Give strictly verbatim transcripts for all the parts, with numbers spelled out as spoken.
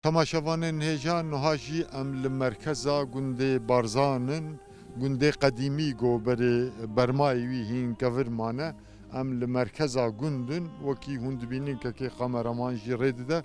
Temaşevanên hêja, niha jî em li merkeza gundê Barzan in. Gundê qedîmî ku berê bermayê wî hîn kevir mane. Em li merkeza gund in. Wekî hûn dibînin kekê kameraman jî rê dide.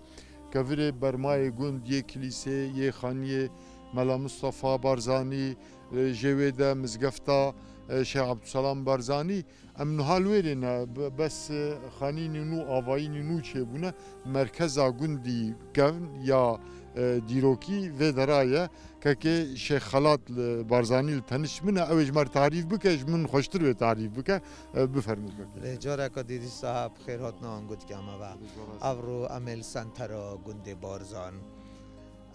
Kevirê bermayê gund, yê kilîsê, yê xaniyê Mela Mustafa Barzanî, e, jê wê de mizgefta, e, Şêx Ebdulselam Barzanî. Em niha li wêrê ne, be-, bes, e, xanînî nû, avayînî nû çêbûne. Merkeza gundî kevn ya, e, dîrokî vê dera ye. Kekê Şêx Xelat li Barzanî li teniş min e, ew ê ji me re tarîf bike, ji min xweştir wê tarîf bike. E, bifermû kekê. Lê careka dî dîsa bi xêr hatina ango dike me ve. Evro em ê li sentera gundê Barzan.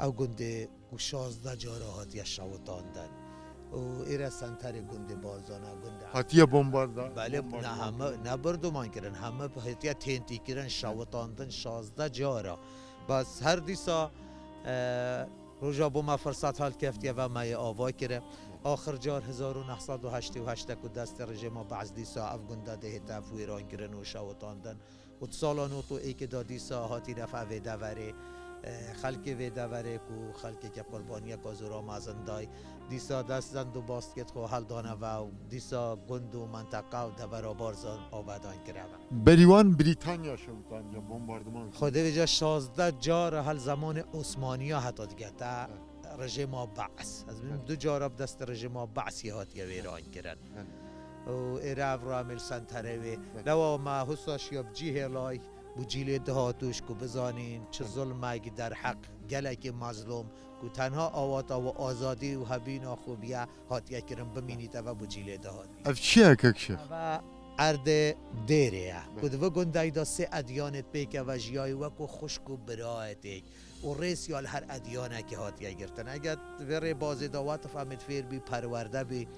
Ew gundê û şazdeh cara hatiye şewitandin. Û êre senterê gundê Barzana, gundê Hatiye bombarda-, Belê, bombardıman ne heme, kirin. Ne birdoman kirin, heme hatiye têntî kirin, şewitandin şazdeh cara. Bes her dîsa, e, roja bo me firsat helkeftiye ve me yê ava kire. Axir car hezar û neh sed û heştê û heşt ku destê rejîma Be'es dîsa ev gunda dê hête ev wêran kirin û şewitandin. Û di sala nod û êkê de dîsa hatîne ev vê deverê, e, xelkê vê deverê ku xelkeke qurbaniyeke zora mezin day, dîsa dest zend û baskêt xwe heldane ve û dîsa gund û menteqa û devera Barzan avedan kireve. Berî wan Brîtanya şewitaniye, bombardiman kiriye. Xwedê vêca şazdeh cara hel zemanê Osmaniya heta digete. Evet. Rejîma Be'es. Ez bînim Evet. du cara bi destê rejîma Be'esî hatiye wêran kirin. Evet. Û êre ev ra em ê li senterê wê. Evet. Lewa me husa şiya bi cî hêlay, bi cîlê dihatûş ku bizanîn çi Evet. zulmek derheq gelekî mezlûm ku tenha awata we azadî û hebîna xwe biye hatiye kirin bimînîte ve bi cîlê dihatî. Ev çi ye kek Şêx? Eve erdê dêrê ye. Evet. Ku di vê gundayî de sê edyanêt pêkeve jiyayî wekû xwişk û birayetêk. Û rêsiya li her edyanekê hatiye girtin. Eger di vê rêbazê de wetif em ê fêr bî, perwerde bî,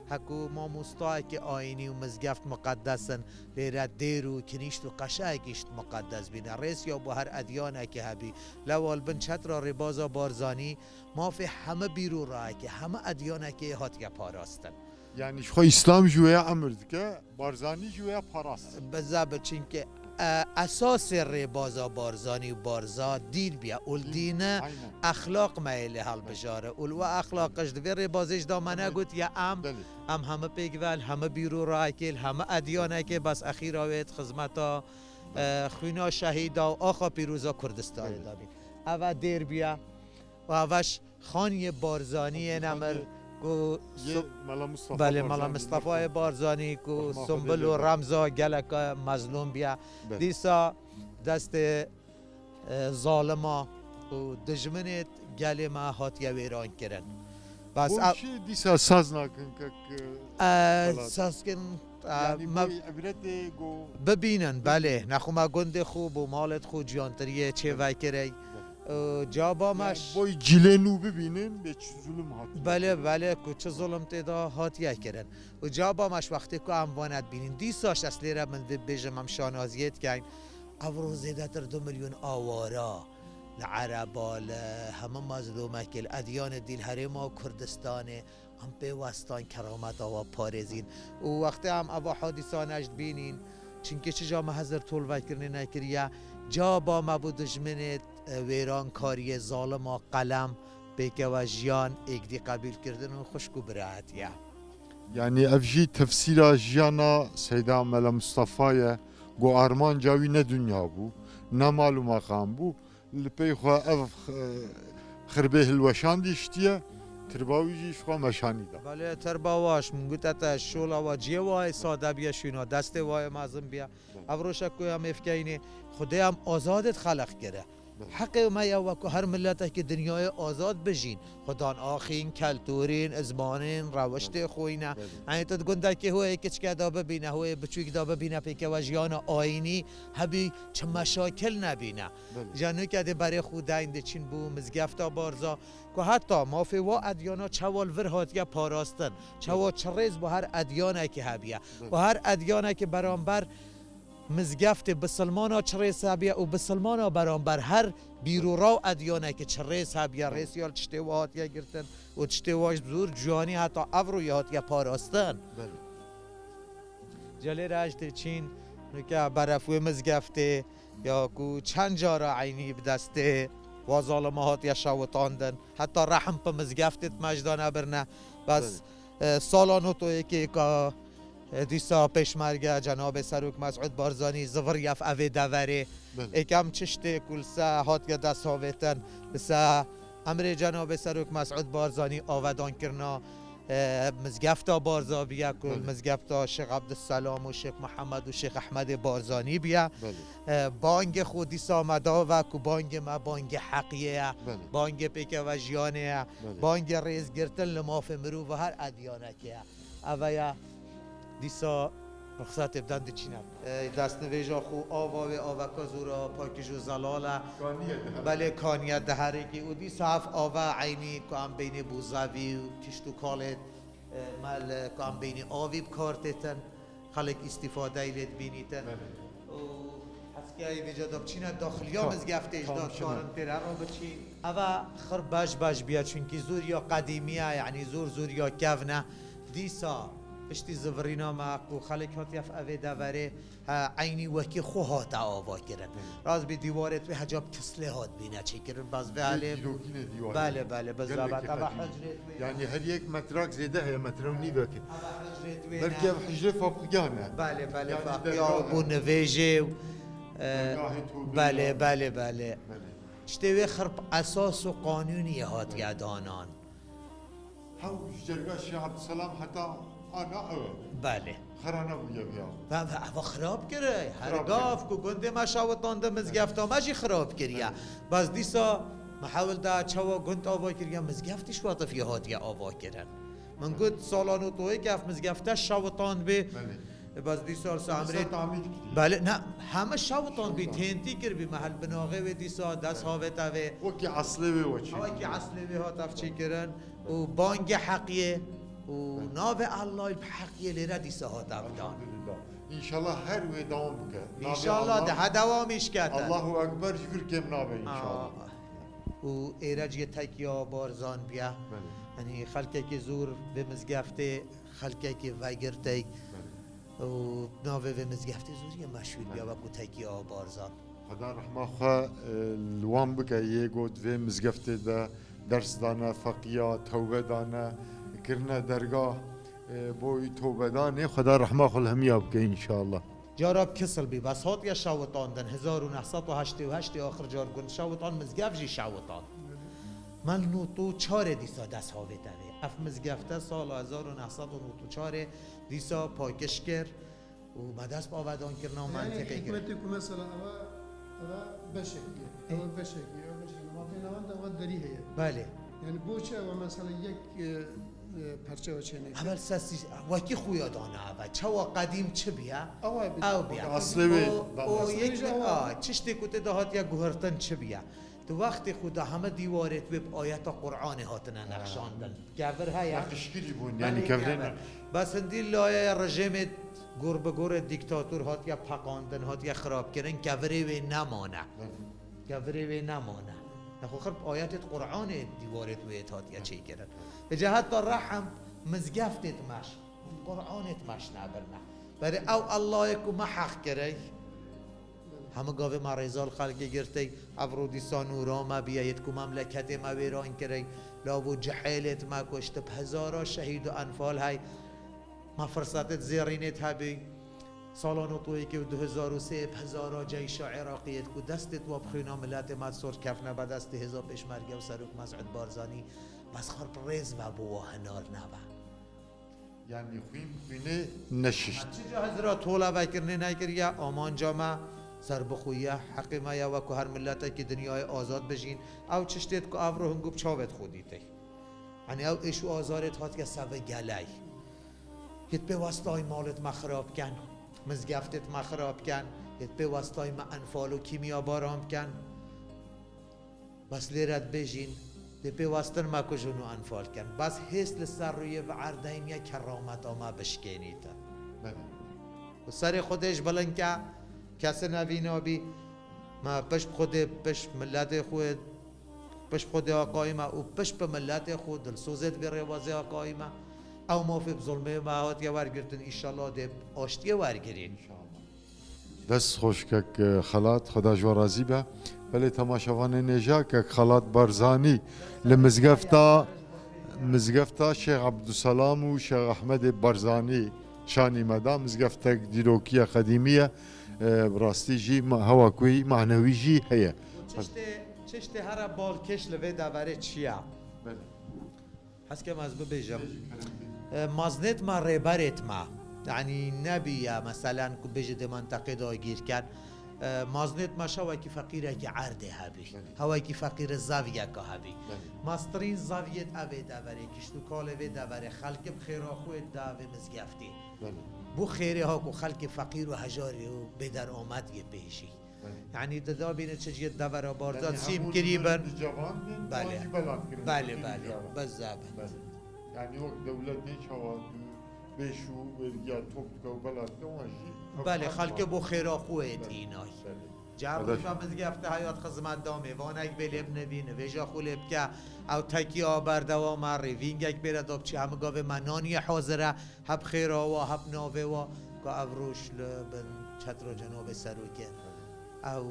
heku mamostayekî ayînî û mizgeft miqedes in, lêre dêr û kinîşt û qeşayekî ji miqedes bîne. Rêsiya bo her edyanekê hebî. Lewa li bin çetra rêbaza Barzanî mafê heme bîr û rayekê, heme edyanekê hatiye parastin. Yani ji xwe Îslam ji wê ya emir dike, Barzanî ji wê ya parast. Bizabe çinke, e, esasê rêbaza Barzanî û Barza dîn biya û li Dîn, dîne aynen. Exlaq me yê lê helbijare û li we exlaq ji di vê rêbazê ji da me Belê. Negot ya em, Belê. Em heme pêk ve li heme bîr û rayekê, li heme edyanekê bes exîra wê di xizmeta, Belê. E, xwîna şehîda û axa pîroza Kurdistanê Belê. De bîn. Eve dêr biya û eveş Xaniyê Barzanî yê nemir ku Yê Su-, Mela Mustafa belê, Mela Barzanî, Mistafayê Barzanî ku Rehma Xwedê Sumbul lê û be. Remza geleke mezlûm biya. Be. Dîsa destê, e, zalima û dijminê gelê me hatiye wêran kirin. Bes Bo ev çi dîsa saz nakin kek, e, E, Xelat? Sazkin, e, Yani me bu ibretê go bibînin, belê. Nexwe me gundê xwe, bo malê xwe ciyantiriyê çê Belê. Vekirey. Belê. Ee, caba me Yani ş- boy cilê nû bibînin, bê çi zulm hatiye. Belê, belê, ku çi zulm tê de hatiye kirin. Û caba me ji wextê ku em vane dibînin, dîsa ji ez lêre min dibêjim, em şanaziyê dikeyn. Evro zêdetir du milyon awara li Ereba, li hemû mazlûmekê, li edyanê dî, li herêma Kurdistanê, em pê westan kerameta we parêzîn. Û wextê em eva hadîsane ji dibînîn, çimkî çi ca me hezir tol vekirinê nekiriye, caba me bo dijminê, e, wêrankariyê zalima qelem, pêkewe jiyan, êkdî qebîlkirdin û xwişk û birayetiye. Yani ev jî tefsîra jiyana Seyda Mela Mustafa ye, ku armanca wî ne dinya bû, ne mal û meqam bû, li pey xwe ev, e, xirbê hilweşandî şitiye, tirba wî jî ji xwe meşanî da. Belê, tirba wa ji min gote te şola wa ciyê wayê sade biye, şûna destê wayê mezin biye. Belê. Ev roşek ku em ê fikeynê, Xwedê em azadê xelq kire. Belê. Heqê me ye wekû her miletekî dinyayê azad bijîn. Xwedan axîn, keltûrîn, izmanîn, rewiştê Belê. Xwîne. Belê. Yanî tu di gundekê hoyê kiçke de bibîne, hoyê biçûk de bibîne, pêkewe jiyana ayînî hebî, çi meşakil nebîne. Belê. Ji nuke dê berê xwe deyn diçin bo mizgefta Barza, ku heta mafê wa edyana çawa li vir hatiye parastin, çawa Belê. Çi rêz bo her edyanekê hebiye. Belê. Ku her edyanekê beramber mizgeftê bisilmana çi rêz hebiye û bisilmana beramber her bîr û raw edyanekê çi rêz hebiye, Belê. Rêsiya li tiştê wa hatiye girtin û tiştê wa ji zor ciwanî heta evro yê hatiye parastin. Belê. Celê re ez dê çîn, nuke beref wê mizgeftê, ya ku çend cara eynî bi destê Wa zalima hatiye şewitandin. Heta rehm bi mizgeftê me ji da nebirine. Bes, Belê. e, sala notê yekê ka, e, dîsa pêşmerge Cenabê Serok Mesûd Barzanî ziviriye evê deverê. Belê. Êkem çiştê ku li se hatiye dest havêtin, li se emrê Cenabê Serok Mesûd Barzanî avedan kirina, e, mizgefta Barza biye ku Belê. mizgefta Şêx Ebdulselam û Şêx Mihemed û Şêx Ehmedê Barzanî biye. Belê. E, bangê xwe dîsa me da ve ku bangê me bangê heqiyê ye, Belê. bangê pêkevejiyanê ye, Belê. bangê rêzgirtin li mafê mirov û her edyanekê ye. Eve ye dîsa rixsetê bidan diçîne. E, destnivêja xwe ava wê aveka zora pakîj û zelal e. Kaniye dihere. Belê kaniye diherikî û dîsa ev ava eynî ku em beynê bûzevî û kişt û kalê, e, me li ku em beynê avî bi kar têtin. Xelk îstîfadeyê lê dibînîtin. Belê. Û heskeyê vêca de biçîne daxiliya Tam, mizgeftê ji tam da çima. karin têre re biçîn. Eva xir beş beş biya, çunkî zor ya qedîmiye, yanî zor zor ya kevne. Dîsa piştî zivirîna me ku xelk hatiye evê deverê, he, eynî wekî xwe hate ava kirin. Belê. Rast bî dîwarê wê hecab kislê hat bîne çêkirin, bas vê Vê alê. dîrokînê dîwarê. Belê, belê, bi Gelekî zebet. Eva qedîm. hicrê wê. Yanî her yek metrak zêde heye, metre û nîvekê. Eva hicrê wê Belkî ne. ev hicrê faqiyan e. Belê, belê, Yanî faqiya dergah û e. bû nivêjê û, e, Dergahê tobê belê, ye. belê, belê. Belê. Tiştê wê xirp esas û qanûnî hatiye danan. Hew ji dergah Şêx Ebdulselam heta ana ew e. Belê. Xera nebûye vêya. Ve, ve, eva xirab kire. Her Xirab gav kire. ku gundê me şewitande mizgefta me jî xirab kiriye. Belê. Bas dîsa me hewil da çawa gund ava kiriye, mizgeftî şwatif ya hatiye ava kirin. Min got sala notê yekê ev mizgefte şewitan bê. Belê. E, bas dîsa li Dîsa Samrê tamîr kiriye. Belê, ne, heme şewitan bî, Şewitan. têntî kir bî, me hel binaxê wê dîsa dest havête vê. Wekî eslê wê weçî. Wekî eslê wê hat ev çêkirin. Û bangê heqiyê û navê Allahî bi heqiyê lêre dîsa hat ev dan. Elhamdulillah. Înşallah her wê dewam bike. Navê Înşallah Allah, de ha dewam îşkete. Allahu Ekber ji vir kêm nabe înşallah. Aa. Û êrec yê tekiya Barzan biya. Belê. Yanî xelkekî zor vê mizgeftê, xelkekî vegirtey. Belê. Û navê vê mizgeftê zor yê meşhûr biya Belê. wekû tekiya Barzan. Xweda rehma xwe, e, li wan bike, yê got vê mizgeftê de ders dane, feqiya, tewbe dane, kirine dergah, e, boy tewbedanê, Xweda rehma xwe li hemiya bike înşallah. Cara bi kisil bî, bes hatiye şewitandin, hezar û neh sed û heştê û heştê axir car gund şewitan, mizgeft jî şewitan. Me li notê çarê dîsa dest havête vê. Ev mizgefte sala hezar û neh sed û notê çarê dîsa pakiş kir. û me dest bi avedankirina û Yanî mentîqê kir. hikmetê ku mesela eva, eva beşekî ye. Ê. Eva beşekî ye, eva beşekî ye. Ma bêhna wan de eva derî heye. Belê. Yanî bo çi eva mesela yek, e, e, perçe ve çêneke? Evel sesî, wekî xuya dane eva. Çawa qedîm çi biya? Ew ê Ew biya. Aslê wê O, da o Aslê yek wê ne, ew a, çiştê ku tê de hatiye guhertin çi biya? Di wextê xwe de heme dîwarê wê bi ayeta Qur'anê hatine Ha. nexşandin. Kevir heye. Nexişkirî bûn, Belê, yanî kevirê kevir. ne- Bes hindî layê rejêmê gor bi gorê dîktator hatiye peqandin, hatiye xirabkirin, kevirê wê nemane. Belê. Kevirê wê nemane. Nexwe xir bi ayetê Qur'anê dîwarê wê hatiye çêkirin. Îca heta rehm mizgeftê meş, Qur'anê meş nebirne. Berê ew Allahê ku me heq kirey, Hemû gavê me rêza li xelkê girtey, ev rû dîsa nûra me biye, yêt ku memleketê me wêran kirey, lav û cihêlêt me kuşt, bi hezara şehîd û enfal hey. Me firsetêt zêrînêt hebî. Sala notê yekê û du hezar û sê bi hezara ceyşa Iraqiyêt ku destêt wa bi xwîna miletê me sor kefne be destê hêza pêşmerge û Serok Mesûd Barzanî, bes xwe bi rêz ve bo wa hinar nebe. Yanî xwîn xwînê neşişt. Çi ca hizra tola vekirinê nekiriye, amanca me serbixwe ye, heqê me ye wekû her miletekî dinyayê azad bijîn. Ew çiştêt ku ev ro hingû bi çavêt xwe dîtey. Yanî ew êş û azarêt hatiye sevê geley. Yêt pê westayî malêt me xirab ken, mizgeftêt me xirab ken, yêt pê westayî me enfal û kîmyabaran biken. Bes lêre dibêjîn, dê pê westin me kujin û enfal kin. Bes hêst li ser rûyê ve erdeyî niye kerameta me bişkênîtin. Belê. Û serê Xwedê ji bilind ke, kesê nevî nabî. Me pişt bi Xwedê, pişt miletê xwe, pişt bi Xwedê aqayî me û pişt bi miletê xwe dilsozê dibê rêwazê aqayî me. Ew mafê bi zulmê me hatiye wergirtin, înşallah dê bi aştiyê wergirîn. Înşallah. Dest xweş kek Xelat, Xweda ji we razî be. Belê, temaşevanên hêja, Kek Xelat Barzanî li mizgefta, mizgefta Şêx Ebdulselam û Şêx Ehmedê Barzanî şanî me da. Mizgeftek dîrokî ye, qedîmî ye. E, bi rastî jî ma-, hewa ku manewî jî heye. Çiştê, çiştê here balkêş li vê deverê çi ye? Belê. Hez kem ez bibêjim. E, maznêt me, rêberêt me. Yanî nebiye, meselen, ku bêje dê menteqê dagîr ken. E, maznêt me şewekî feqîrekî erdê hebî. Belê. Hewekî feqîre zaviyeka hebî. Belê. Mestirîn zaviyêt evê deverê, kişt û kalê vê deverê, xelkê bi xêra xwe da vê mizgeftî. Belê. Bû xêrê ha ku xelkê feqîr û hejarî û bêderomet yê pêşî. Belê. Yanî di dabîne çi cihê devera barza Yanî çîm hemû kirî dibirin bin. Di cevan bin, Belê. wan jî belat kirin. Belê, Wekî belê. dijara. Bizzav. Belê. Yanî wek dewletê çawa tu bêş û wêrgiya top dike û belat dike, wan jî ew Belê, her xelkê wan. bo xêra xwe yê Belê. tînay. Belê. Car Belê. rûja mizgefte heyat xizmet da mêvanek bê lê binivî, nivêja xwe lê bike, ew tekiya berdewam e, rêvîngek bê re da biçî, hemû gavê me naniyê hazir e, heb xêra wa, heb navê wa, ka ev roj li bin çetra cenabê serokê. Ew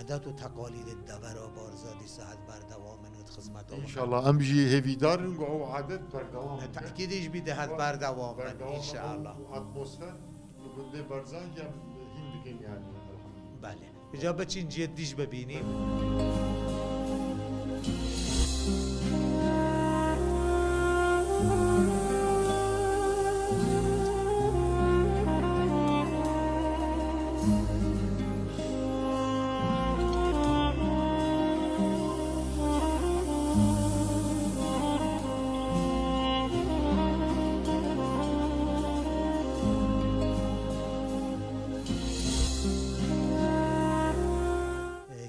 edet û teqalîdê devera barza dîsa heta berdewam in û di xizmeta wan. Înşallah, em jî hêvîdar in ku ew edet berdewam Ne, bike. tekîdî ji bî de heta Wa berdewam in, berdewam in înşallah. û atmosfer li gundê Barzan jî em hîn dikin, yanî, elhamdulillah. Belê. Îca biçin cihê dîj bibînî.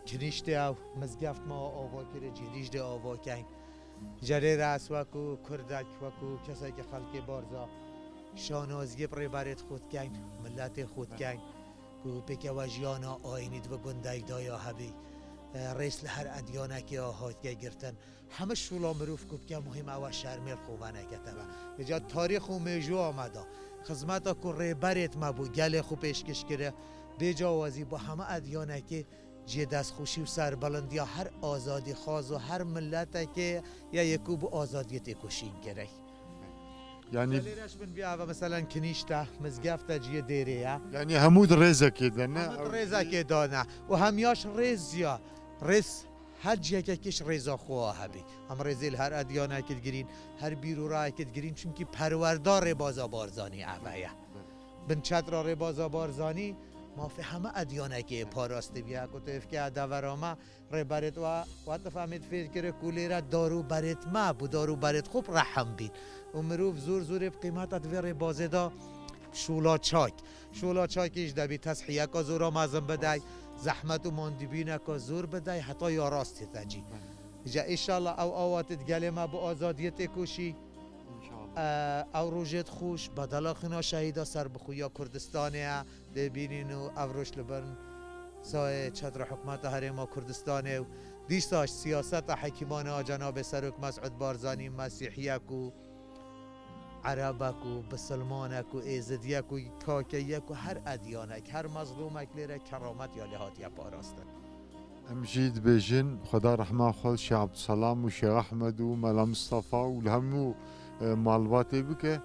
Kinîştê ew mizgeft ma ava kire, cî dîj dê ava keyn. Cerê re ez wekû Kurdek, wekû kesekî xelkê Barza şanaziyê bi rêberêt xwe dikeyn, miletê xwe dikeyn, ku pêkevejiyana ayînî di vê gundek de ya hebî, e, rêz li her edyanekê ya hatiye girtin. Heme şûla mirov ku bike muhîm ew e şermê li xwe venekete ve. Vêca tarîx û mêjûya me de xizmeta ku rêberêt me bû, gelê xwe pêşkêş kire, bê cawazî bo heme edyanekê cihê destxweşî û serbilindiya her azadîxwaz û her miletekê ye yê ku bi azadiyê têkoşîn kirek. Yanî Lê reş bin vî ava, meselen, kinîşte, mizgefte cihê dêrê ye. Yanî hemû di rêzekê de ne? Hemû di rêzekê de ne. Û hem yaş rêz ya. Rêz her cihekekî ji rêza xwe hebî. Em rêzê li her edyanekê digirîn, her bîr û rayekê digirîn, çimkî perwerda rêbaza Barzanî eve ye. Bin çetra rêbaza Barzanî, mafê heme edyanekê parastî bûye. Ku tu hêvke devera me, rêberêt we, we difemê difêr kire ku lêre dar û berêt me bû, dar û berêt xwe bi rehem bîn. Û mirov zor zorê bi qîmeta di vê rêbazê de şûla çak. Şûla çakî ji debî teshiyeka zora mezin bidey, zehmet û mandîbîneka zor bidey, heta ya rastê te cî. Îca înşallah ew awa tê di gelê me bi azadiyê têkoşî. Înşallah. E, ew rojêt xweş, bedela xwîna şehîda serbixweya Kurdistanê ye, dê bînîn û ev roj li bin sayê çetra hikûmeta Herêma Kurdistanê û dîsa ji siyaseta hekîmane a cenabê Serok Mesûd Barzanî, Mesîhiyek û Erebek û Bisilmanek û Êzidiyek û Kakeyek û her edyanek, her mezlûmek lêre keramet ya lê hatiye parastin. Em jî dibêjin, Xweda rehma xwe li Şêx Ebdulselam û Şêx Ehmed û Mela Mistefa û li hemû, e, malbatê bike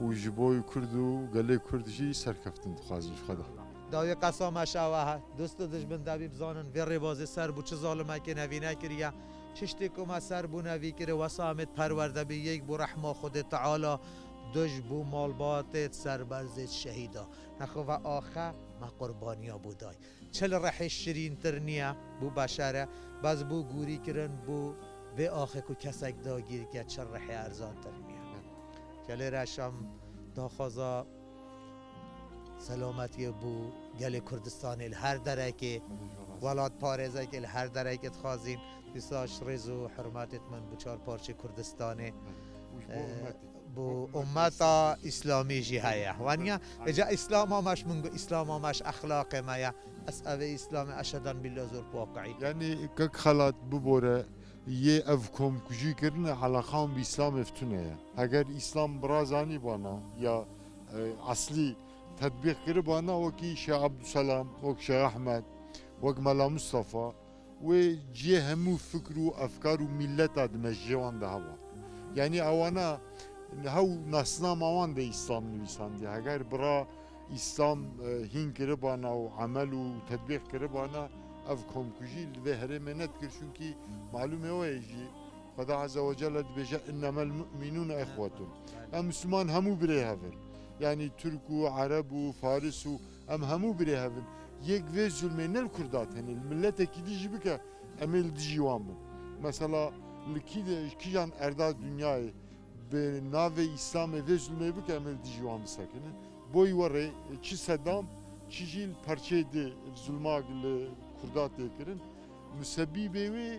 û ji bo Kurd û gelê Kurd jî serkeftin dixwazin ji Xweda. Dawî qesa me şawa he, dost û dijmin dawî bizanin vê rêbazê ser bû çi zalimekê nevî nekiriye. Çiştê ku me ser bû nevî kire, wesa em ê perwerde bî, yek bû rehma Xwedê Teala, duj bû malbatê serberzê şehîda. Nexwe ve axe me qurbaniya bû day. Çi li rihê şirîntir niye, bû beşer e, bes bû gûrî kirin, bû vê axê ku kesek dagîr ke, çi rihê erzantir niye. Gelê reşam daxwaza selametiyê bû gelê Kurdistanê li her derekê, welat parêzekê li her derekê dixwazîn. Dîsa ji rêz û hurmetê min bû çar parçê Kurdistanê. Û ji bo Ee, ummetê. Bo ummeta Îslamî jî heye. Waniya, Aynen. Êca Îslam amaş min got, Îslam amaş exlaqê me ya. Ez evê Îslamê eşeden bîlla zor waqiî. Yanî kek Xelat bibore yê ev komkujî kirine, eleqan bi Îslamê ev tune ye. Heger Îslam birazanî bana ya, e, eslî tetbîq kiribana wekî Şêx Ebdulselam, wek Şêx Ehmed, wek Mela Mustafa, Wê cihê hemû fikr û efkar û mîleta di mejiyê wan de heba. Yanî ewana hew nasnama wan de Îslam nivîsandiye. Heger bira Îslam, e, hîn kiribana û emel û tetbîq kiribana, ev komkujî li vê herêmê nedikir. Çunkî malûmê we ye jî, Xweda Azze ve Celle dibêje, "Înnemel mu'minûne ihwetun." Em Misliman hemû birê hev in. Yanî Tirk û Ereb û Faris û em hemû birê hev in. Yek vê zulmê ne li Kurda tenê, li miletekî dî jî bike, em ê li dijî wan bin. Mesela li kî de, kîjan erda dinyayê bi navê Îslamê vê zulmê bike, em ê li dijî wan bisekinin. Boy werê çi Sedam, çi jî li perçeyê di zulma li Kurda tê kirin. Musebîbê wê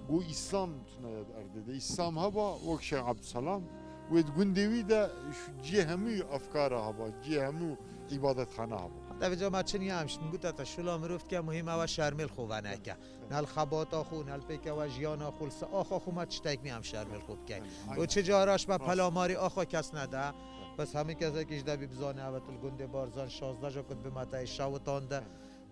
Got, Îslam tune ya di erdê de. Îslam heba wek Şêx Ebdulselam, wê di gundê wî de şu cihê hemû efkara heba, cihê hemû îbadetxana heba. Heta vêca me çi niye em şt min gota te şula mirov dike, muhîm ew e şermê li xwe veneke. Ne li xebata xwe, ne li pêkewe jiyana xwe, li se axa xwe me tiştek niye em şermê li xwe bikeyn. Û çi cara ji me pelamarî axa kes nede, bes hemî kesekî ji debî bizane ev e tu li gundê Barzan şazdeh ja ku dibime te şewitande.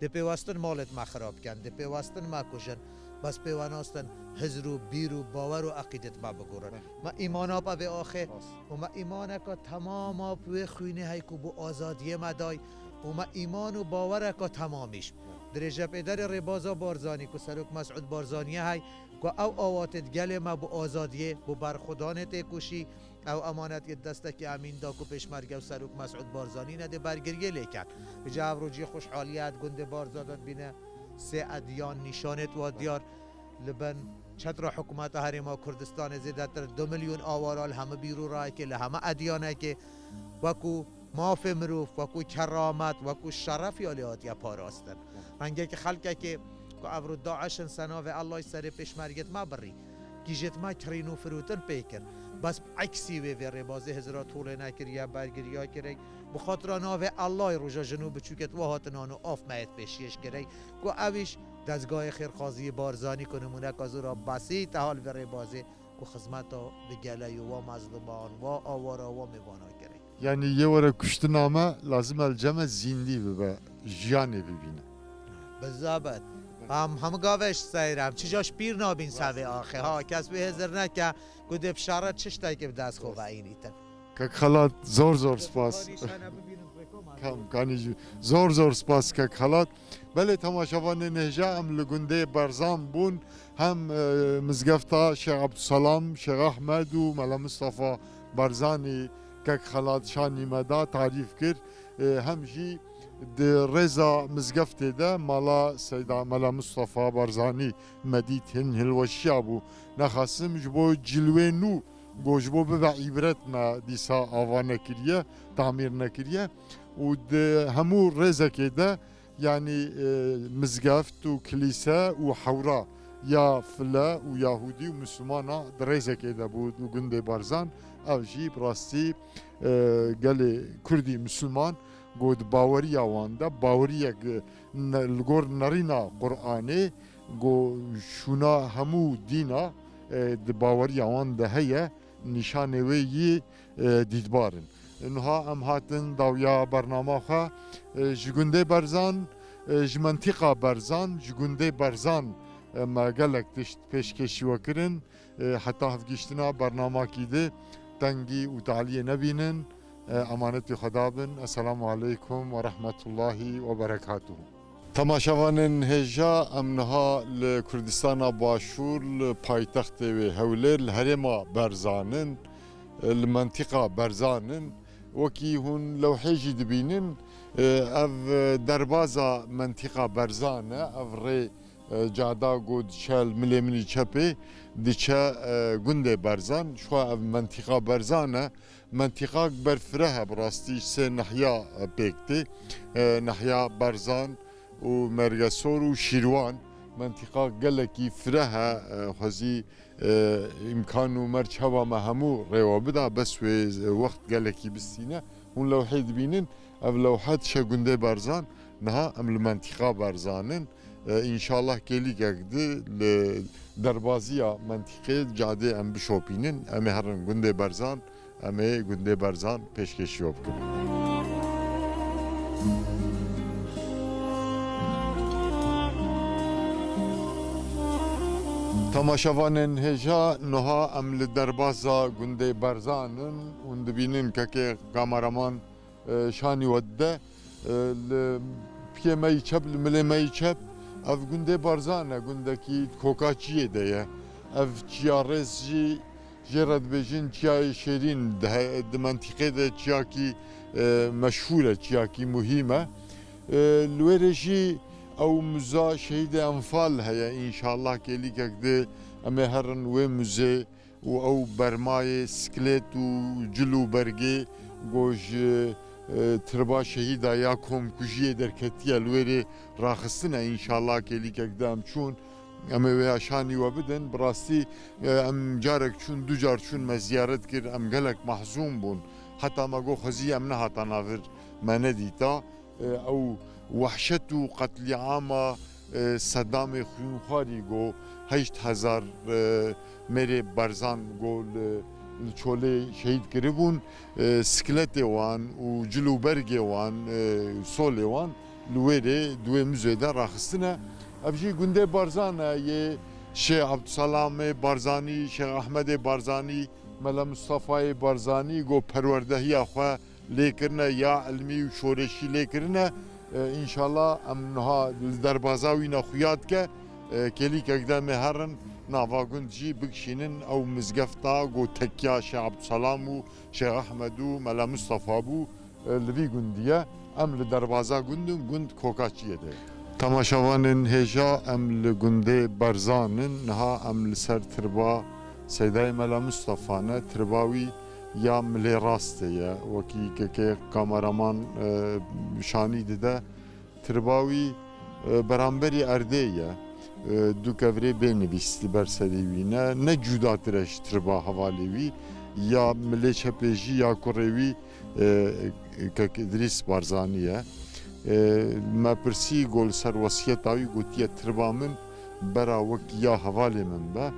Dê pêwestin malêt me xirab ken, dê pêwestin me kujin, bes pêwenastin hizr û bîr û bawer û eqîdêt me bigurin. Me îmana be vê axê û me îmaneka temama bi wê xwînê hey ku bo azadiyê me day û me îman û bawereka temamîş. Dirêjepêderê rêbaza Barzanî ku Serok Mesûd Barzanî ye hey ku ew awatê di gelê me bo azadiyê, bo berxwedanê têkoşî, Ew emanetiyê di destekî Emîn da ku Pêşmerge û Serok Mesûd Barzanî ne dê bergiriyê lê ket. Vêca ev rojî xweşhalî ye, di gundê Barzan de dibîne sê ediyan nîşanêt wa diyar li bin çetra hikûmeta Herêma Kurdistanê zêdetir du milyon awara li hemî bîr û rayekê, li hemî ediyanekê wekû mafê mirov, wekû keramet, wekû şeref ya lê hatiye parastin. Rengekî xelkekê ku evro DAIŞ in ser navê Allahî serê pêşmergêt me birî. Kîjêt me kirîn û firotin pê kir. Bes bi eksî wê vê rêbazê hizra tolê nekiriye, bergiriya kirek. Bi xatira navê Allahî roja jin û biçûkêt we hatin an û af me yêt pêşiyêş kirek. Ku ew îş dezgahê xêrxwaziyê Barzanî ku nimûneka zora besît e hal vê rêbazê ku xizmeta bi geleyo wa mezlûman, wa awara, wa mêvana kirek. Yanî yê were kuştina me, lazim e li cem me zîndî bibe, jiyanê bibîne. Bizabet. Em hemû gavê ji seyr em. Çi ca ji pîr nabîn sevê axê. Ha, kes wê hizir neke, ku dê bi şere çi ştekê bi dest xwe veînîtin. Kek Xelat, zor zor spas. Kam, kanî jî. Zor zor spas Kek Xelat. Belê temaşevanên hêja em li gundê Berzan bûn. Hem, e, mizgefta Şêx Ebdulselam, Şêx Ehmed û Mela Mistefa Barzanî Kek Xelat şanî me da tarîf kir. E, hem jî di rêza mizgeftê de mala Seyda Mela Mistefa Barzanî me dît hin hilweşiya bû. Nexasim ji bo cilwê nû, go ji bo bibe îbret me dîsa ava nekiriye, tamîr nekiriye. Û di hemû rêzekê de Yanî, e, mizgeft û kilîse û hewra ya file û yahûdî û mislimana di rêzekê de bû, di gundê Barzan. Ev jî bi rastî, e, gelê Kurdî misliman, go di baweriya wan de, baweriyek, e, ne-, li gor nerîna Qur'anê, go şûna hemû dîna, e, di baweriya wan de heye, nîşanê wê yî, e, dîtbar in. Niha em hatin dawiya bernama xwe, e, ji gundê Berzan, e, ji mentîqa Berzan, ji gundê Berzan, e, me gelek tişt pêşkêşî we kirin. E, heta hevgihiştina bernamakî di tengî û taliyê nebînin. E, emanetî Xweda bin. Esselamu aleykum ve rahmetullahi ve berekatuhu. Temaşevanên hêja, em niha li Kurdistana Başûr, li paytextê wê Hewlêr, li herêma Berzan in, li mentîqa Berzan in. Wekî hûn lewhê jî dibînin, ev derbaza mentîqa Berzan e, ev rê, cada ku diçe li milê min î çepê, diçe gundê Berzan. Ji xwe ev mentîqa Berzan e. Mentîqak berfireh e, bi rastî ji sê nehiya pêk tê. E, nehiya Berzan û Mergesor û Şîrwan, mentîqak gelekî fireh e, e, xwezî, e, îmkan û merç heba me hemû rêwa bida, bes wê wext gelekî bistîne. Hûn lewhê dibînin, ev lewhe dişe gundê Berzan, niha em li mentîqa Berzan in. E, înşallah kêlîkek di li derbaziya mentîqê cadê em bişopînin, em ê herin gundê Berzan, em ê gundê Berzan pêşkêşiyo bikin. Temaşevanên hêja, niha em li derbaza gundê Barzan in û dibînin kekê kameraman, e, şanî we dide. E, li piyê me yî çep, li milê me yî çep, ev gundê Barzan e, gundekî koka çiyê de ye. Ev çiya rêz jî jê re dibêjin çiyayê şêrîn, di he-, di mentîqê de çiyakî, e, meşhûr e, çiyakî muhîm e. E, li wê rê jî ew muza şehîdê Enfal heye, înşallah kêlîkek di em ê herin wê muzê û ew bermayê skelêt û cil û bergê go ji, e, tirba şehîda ya komkujiyê derketiye, li wê rê raxistine, înşallah kêlîkek di em çûn. Em ê wê şanî we bidin. Bi rastî, e, em carek çûn, du car çûn, me ziyaret kir, em gelek mehzûn bûn. Heta me got xwezî em nehata navir, me nedîta. E, ew wehşet û qetlîama, e, Sedamê xwînxwarî got heşt hezar, e, mêrê Barzan got li, li çolê şehîd kiribûn. E, skeletê wan û cil û bergê wan, e, solê wan li wê rê di wê muzê de raxistine. Ev jî gundê Barzan e, yê Şêx Ebdulselamê Barzanî, Şêx Ehmedê Barzanî, Mele Mustafayê Barzanî got perwerdehiya xwe lê kirine, ya ilmî û şoreşî lê kirine. E, înşallah em niha li derbaza wî ne xuya dike. E, kêlîkek de em ê herin nava gund jî bikişînin, ew mizgefta got tekiya Şêx Ebdulselam û Şêx Ehmed û Mele Mustafa bû, e, li vî gundî ye. Em li derbaza gund in, gund Kokaçiyê de ye. Temaşevanên hêja, em li gundê Barzan in. Niha em li ser tirba Seydayê Mela Mustafa ne. Tirba wî ya milê rastê ye. Wekî kekê kameraman, e, şanî dide. Tirba wî, e, beramberî erdê ye. E, du kevirê bê nivîs li ber serê wî ne. Ne cudatir e ji tirba hevalê wî. Ya milê çepê jî ya kurê wî, e, kek Îdrîs Barzanî ye. E, me pirsî, got li ser wesiyeta wî gotiye, tirba min bera wek ya hevalê min be.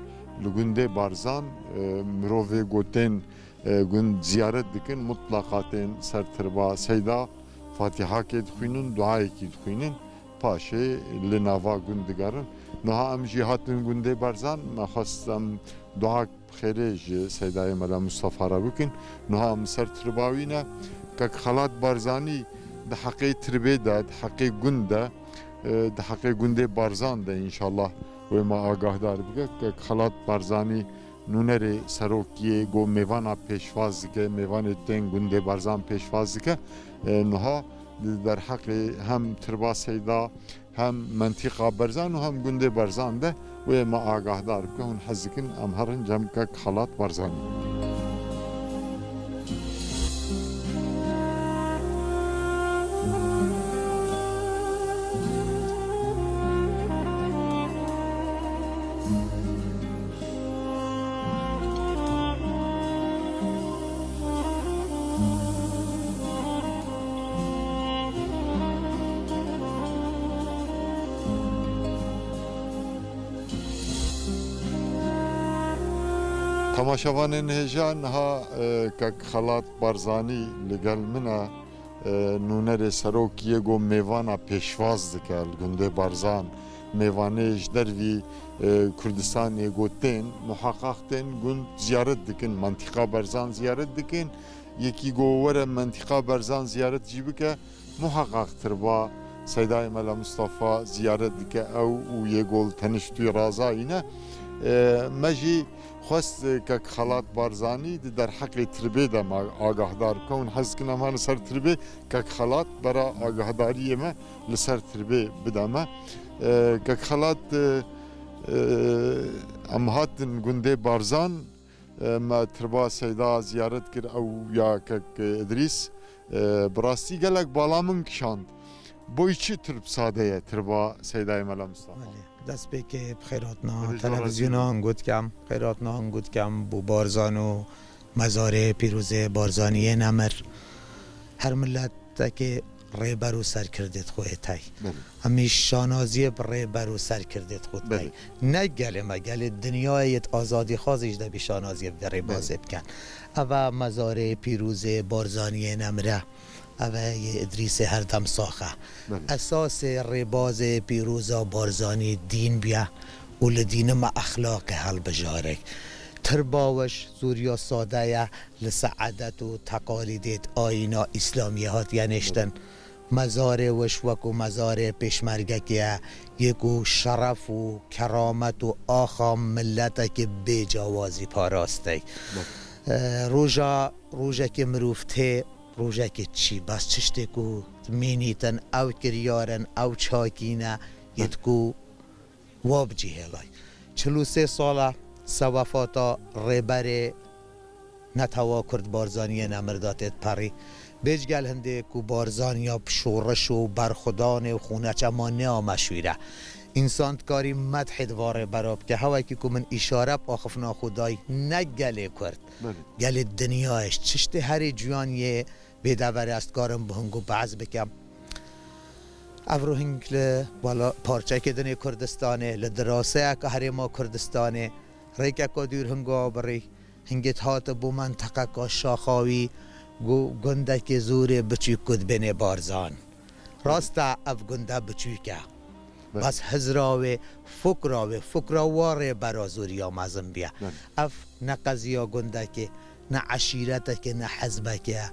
Li gundê Barzan, e, mirovê got tên, e, gund ziyaret dikin, mutlaqa tên ser tirba Seyda, fatîhakê dixwînin, duayekî dixwînin, paşê li nava gund digerin. Niha em jî hatin gundê Barzan, me xwest em dua bi xêrê ji Seydayê Mela Mustafa re bikin. Niha em ser tirba wî ne. Kek Xelat Barzanî di heqê tirbê de, di heqê gund de, e, di heqê gundê Barzan de înşallah wê me agahdar bike. Kek Xelat Barzanî nûnerê serokiyê got mêvana pêşwaz dike, mêvanê tên gundê Barzan pêşwaz dike. E, niha di derheqê hem tirba Seyda, hem mentîqa Barzan û hem gundê Barzan de wê me agahdar bike. Hûn hez dikin em herin cem kek Xelat Barzanî. Temaşevanên hêja, niha, e, kek Xelat Barzanî li gel min e, e, nûnerê serokiyê got mêvana pêşwaz dike li gundê Barzan. Mêvanê ji dervî, e, Kurdistanê got tên, muheqeq tên gund ziyaret dikin, mentîqa Barzan ziyaret dikin. Yekî got were mentîqa Barzan ziyaret jî bike. Muheqeq tirba Seydayê Mela Mustafa ziyaret dike, ew û yê got li tenişt wî razayî ne. E, me jî xwest, e, kek Xelat Barzanî di derheqê tirbê de me agahdar bike. Hûn hez dikin em herin ser tirbê, kek Xelat bera agahdariyê me li ser tirbê bide me. E, kek Xelat, e, e, em hatin gundê Barzan, e, me tirba Seyda ziyaret kir, ew ya kek Îdrîs. E, bi rastî gelek bala min kişand. Boy çi tirb sade ye, tirba Seydayê Mela Mustafa? Belê. Destpêkê bi xêr hatina televîzyona Hingû dikem, xêr hatina Hingû dikem bo Barzan û mezarê pîrozê Barzaniyê nemir. Her miletekê rêber û serkirdê xwe hê tey. Belê. Em î şanaziyê bi rêber û serkirdê xwe tey. Belê. Ne gelê me, gelê dinyayê yêt azadîxwazî ji debî şanaziyê bi rêbazê Belê. bikin. Eva mezarê pîrozê Barzaniyê nemire. Eve yê Îdrîsê her dem sax e. Belê. Esasê rêbazê pîroza Barzanî dîn biye û li dînê me exlaqê hilbijarek. Tirba weş zûriya sade ye, li ser edet û teqalîdêt ayîna îslamiyê hatiye nêştin. Mezarê weş wekû mezarê pêşmergekê ye, yê ku şeref û keramet û axa miletekê bê cawazî parastey. E, roja, rojekê mirov tê, rojekê çi, bes çiştê ku mînîtin, ew kiryar in, ew çakî ne, yê ku wa bi cî hêlay. Çil û sê sal e ser wefata Rêberê Netewa Kurd Barzaniyê Nemir de tê diperî. Bêjgel hindê ku Barzaniya bi şoreş û berxwedanê û xûneçemanîya meşhûr e. Însan dikarî medhê di va Rêbera bike. Hewekî ku min îşare bi axiftina xwe dayî, ne gelê Kurd, Belê. gelê dinyayê ji tiştê herê cuyan yê bê dever e, ez dikarim bi hingû behs bikim. Evro hing li wela-, parçekê din ê Kurdistanê, li diraseyeke herêma Kurdistanê, rêkeka dûr hingo birî, hingê dihatibû menteqeka Şaxawî, gu-, gundekê zûrê biçûk ku dibênê Barzan. Rast e, ev gunda biçûk e. Belê. Bes hizra wê, fikra wê, fikra wa Rêbera zûriya mezin bûye. Belê. Ev ne qeziya gundekê, ne eşîretekê, ne hizbekê ye.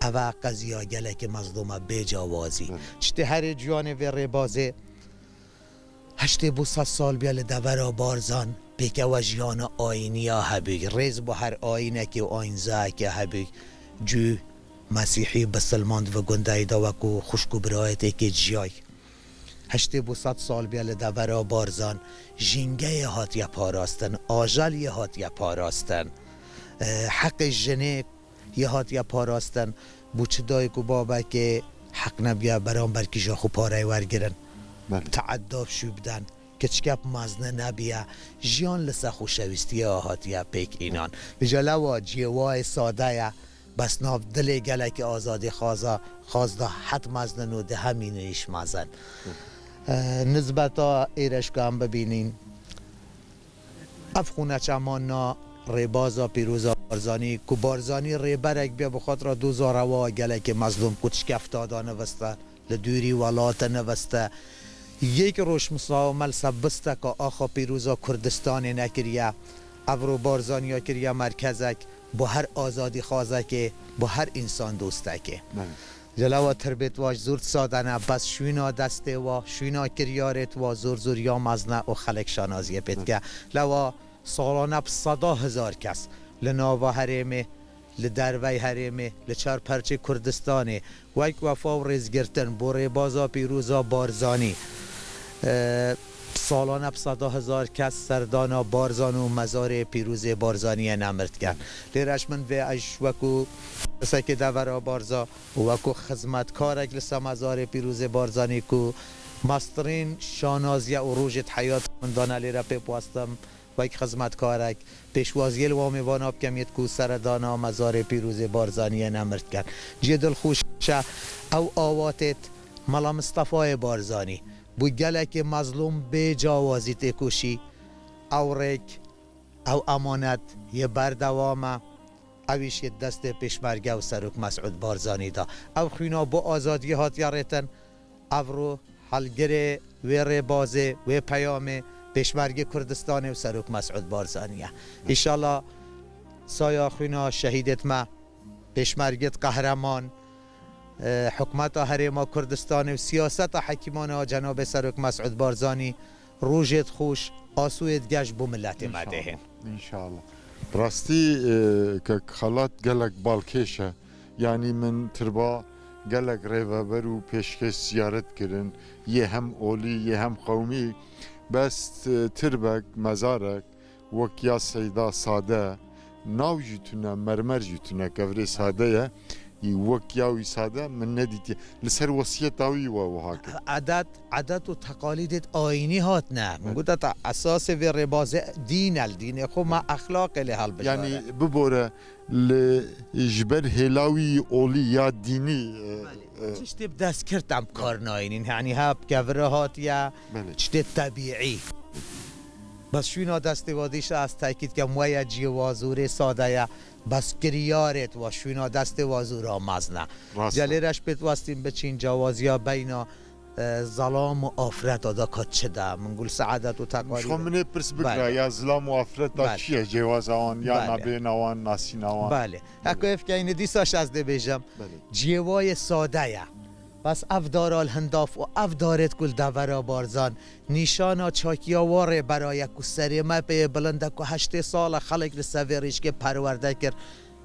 Ev e qeziya gelekê mezlûm e bê cawazî. Belê. Tiştê herê ciwanê vê rêbazê, heştê bo sed sal bûye li devera Barzan, pêkewe jiyana ayîniya hebû. Rêz bo her ayînekê û ayînzayekê hebû. Cû, Mesîhî, Bisilman di vê gundeyê de wekû xwişk û birayetêkê jiyay. Heştê bo sed sal bûye li devera Barzan, jîngeyê hatiye parastin, ajeliyê hatiye parastin, e, heqê jinê yê hatiye parastin, bo çi dayik û babekê heq nebûye beramber kîja xwe pareyê wergirin, Belê. teedda bi şû bidin, kiçike bi mezne nebûye, jiyan li ser xweşewîstiyê hatiye pêk înan. Vêca lewa cihê wa yê sade ye, bes nav dilê gelekî azadîxwaza, xwaz de het mezin û di hemî nîş mezin. E, nizbeta êreşka em bibînîn, ev xûneçemanna rêbaza pîroza Barzanî, ku Barzanî rêberek bê bi xwe re doza rewa gelekê mezlûm ku tişkefta da niviste, li dûrî welate niviste. Yek roj misawime li ser bisteka axa pîroza Kurdistanê nekiriye. Evro Barzaniya kiriye merkezek bo her azadîxwazekê, bo her însan dostekê. Belê. Ji lava tirbêt wa ji zor sade ne, bes şûna destê wa, şûna kiryarêt wa zor zor ya mezin e û xelek şanaziyê pê dike. Belê. Lewa salane bi seda hezar kes li nava herêmê, li dervey herêmê, li çar perçê Kurdistanê, wek wefa û rêzgirtin bo rêbaza pîroza Barzanî, e, salane bi seda hezar kes serdana Barzan û mezarê pîrozê Barzaniyê nemir dikin. Lê reş min vê, ez wekû pisekê devera Barza û wekû xizmetkarek li ser mezarê pîrozê Barzanî ku mestirîn şanaziye û rojê di heyata min dane lê re pê biwestim. Wek xizmetkarek, pêşwaziyê li wan mêvana bikem yêt ku seredana mezarê pîrozê Barzaniyê nemir dikin. Cihê dilxweş e, ew awatêt Mela Mistefayê Barzanî bo gelekê mezlûm bê cawazî têkoşî. Ew rêk, ew emanet yê berdewam e. Ew îş yê destê pêşmerge û Serok Mesûd Barzanî de. Ew xwîna bo azadiyê hatiye rêtin. Evro helgirê wê rêbazê, wê peyamê Pêşmergê Kurdistanê û Serok Mesûd Barzanî ye. Înşallah saya xwîna şehîdêt me, pêşmergêt qehreman, e, hikûmeta Herêma Kurdistanê û siyaseta hekîmana cenabê Serok Mesûd Barzanî rojêt xweş, asûyêt geş bo miletê me dê hên. Înşallah. Înşallah. Rastî, e, kek Xelat gelek balkêş e. Yanî min tirba gelek rêveber û pêşkêş ziyaret kirin, yê hem olî, yê hem qewmî. Bes, e, tirbek, mezarek, wek ya Seyda sade, nav jî tune, mermer jî tune, kevirê sade ye. Î wek ya wî sade min nedîtiye. Li ser wesiyeta wî we wiha kir. Edet, edet û teqalîdêt ayînî hatine. Min Evet. gote te esasê vê rêbazê dîn e, li dînê xwe me exlaqê lê helbijare. Yanî bibore li ji ber hêla wî olî ya dînî, e, Belê. e, Tiştê bi dest kirt em kar nayînîn. Yanî ha bi kevira hatiye, Belê. tiştê tebîî. Bes şûna destê wa dîşa ez tekîd kem we ye cihê wa zûrê sade ye. Bes kiryarêt wa şûna destê wa zûra mezin e. Rast e. Gelê reş pêt westîn biçîn cawaziya beyna e, zelam û afreta da ka çi de? Min gul seadet û teqarî Xwe de. Min ê pirs bikira, Belê. ya zilam û afreta Belê. çi ye? Cêwaza wan, ya Belê. nabêna wan, nasîna wan? Belê. Heko Belê. ev keyne dîsa ez dê bêjim. Belê. Cêwayê sade ye. Bes ev dara li hindaf û ev darêt ku li devera Barzan nîşana çakiya wa rêbera ye ku serê me pê bilind e ku heştê sal e xelk li ser vê rîşkê perwerde kir.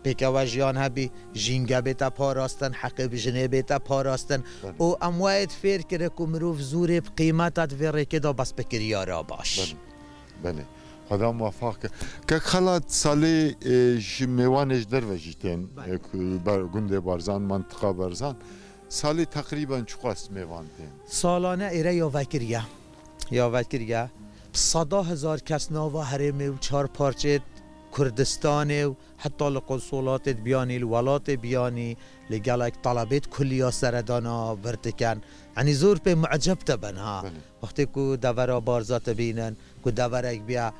Pêkewe jiyan hebî, jînge bête parastin, heqê bi jinê bête parastin. Belê. Û em wayê fêr kire ku mirov zûrê bi qîmeta di vê rêkê de bes bi kiryara baş. Belê. Belê. Xweda muwefaq ke. Kek Xelat salê, e, ji mêwanê ji derve jî tên, Belê. e, ku ber, gundê Barzan, mantiqa Barzan. Salê teqrîben çiqas mêvan tên? Salane êre ya vekiriye. Ya vekiriye. Bi seda hezar kes nava herêmê û çar parçeyê Kurdistanê û heta li konsolatê biyanî, li welatê biyanî, li gelek telebêt kulliya seredana vir dikin. Yanî zor pê mucib dibin, ha. Belê. Wextê ku devera Barza dibînin, ku deverek biya,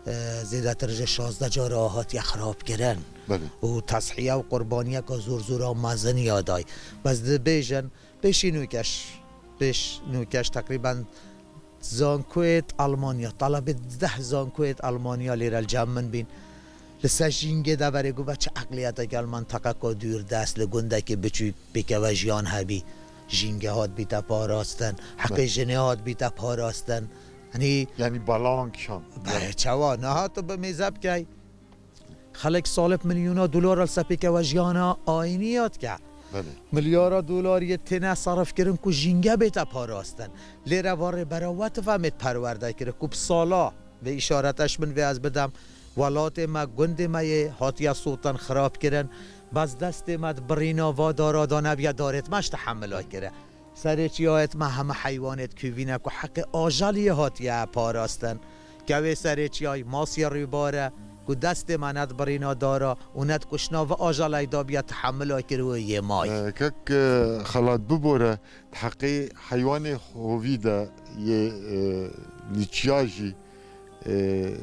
e, zêdetir ji şazdeh cara hatiye xirabkirin. Belê. Û teshiye û qurbaniyeka zor zora mezin ya day. Bes dibêjin, pêşî nûkeş, pêş nûkeş teqrîben zankoyêt Almanya, talebê deh zankoyêt Almanya lêre li cem min bîn. Li ser jîngê de verê got, ve çi eqliyeteke li menteqeka dûr dest, li gundekî biçûk pêkeve jiyan hebî. Jînge hat bîte parastin, heqê Be- jinê hat bîte parastin. Yanî Yanî balawan kişan. Be, çawa? Niha tu bi mêze bikey. Xelek salê bi milyona dolar li ser pêkeve jiyana ayînî ya dike. Belê. Milyara dolariyê têne serifkirin ku jînge bête parastin. Lêre va rêbera we tifemêt perwerde kiri ku bi sala vê îşarete ji min vê ez bidem. Welatê me, gundê me yê hatiye sotin, xirabkirin. Bes destê me di birîna va dara de nebiye, darêt me ji tehemila kire. Serê çiyayêt me heme heywanêt kûvîne ku heqê ajaliyê hatiye parastin. Kewê serê çiyay, masiyê rûbare ku destê me ne di birîna dara û ne di kuştina vi ajalay dabiye tehemila kir û yê may. E, kek, e, Xelat bibore, di heqê heywanê hovî de yê, e, li çiya jî, e,